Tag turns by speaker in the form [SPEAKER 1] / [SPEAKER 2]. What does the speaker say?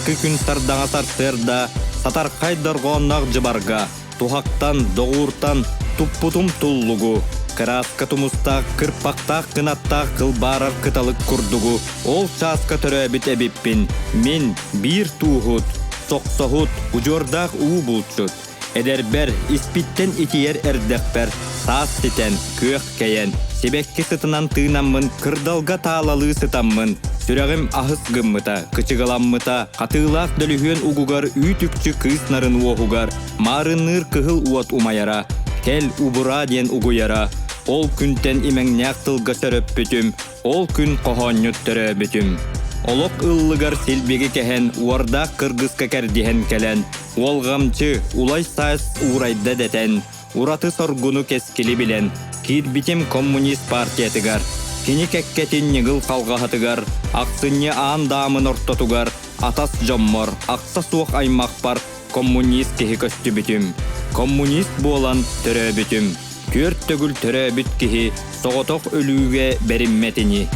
[SPEAKER 1] Сааскы күн сардаҥа сарсыарда сатархай дорҕоонноох дьыбарга туһахтан, доҕууртан туппутум туллугу, кырааска тумустаах, кырпахтаах кынаттаах кылбаарар кыталык курдугу ол чааска төрөөбүт эбиппин. Мин биир тууһут, сохсоһут, удьуордаах уу булчут. Эдэрбэр, испиттэн итийэр эрдэхпэр, саас ситэн, күөх кэйэн, сибэкки сытынан тыынаммын, кырдалга таалалыы сытаммын, сүрэҕим аһыс гыммыта, кычыгыламмыта, хатыылаах дөлүһүөн угугар үүт-үкчү кыыс нарын уоһугар маарынныыр кыһыл уот умайара, кэл, убураа диэн угуйара, ол күнтэн имэҥнээх тылга сөрөппүтүм, ол күн хоһоонньут төрөөбүтүм. Олох ыллыгар силбиги кэһэн, уордаах кыргыска кэрдиһэн кэлэн, уолҕамчы, улай саас уурайда дэтэн, ураты соргуну кэскили билэн, киирбитим коммунист партиятыгар, кини кэккэтин ньыгыл халҕаһатыгар, ахсынньы аан даамын ортотугар, атас дьоммор, ахса суох аймахпар коммунист киһи көстүбүтүм. Коммунист буолан төрөөбүтүм. Түөрт төгүл төрөөбүт киһи соҕотох өлүүгэ бэриммэт ини.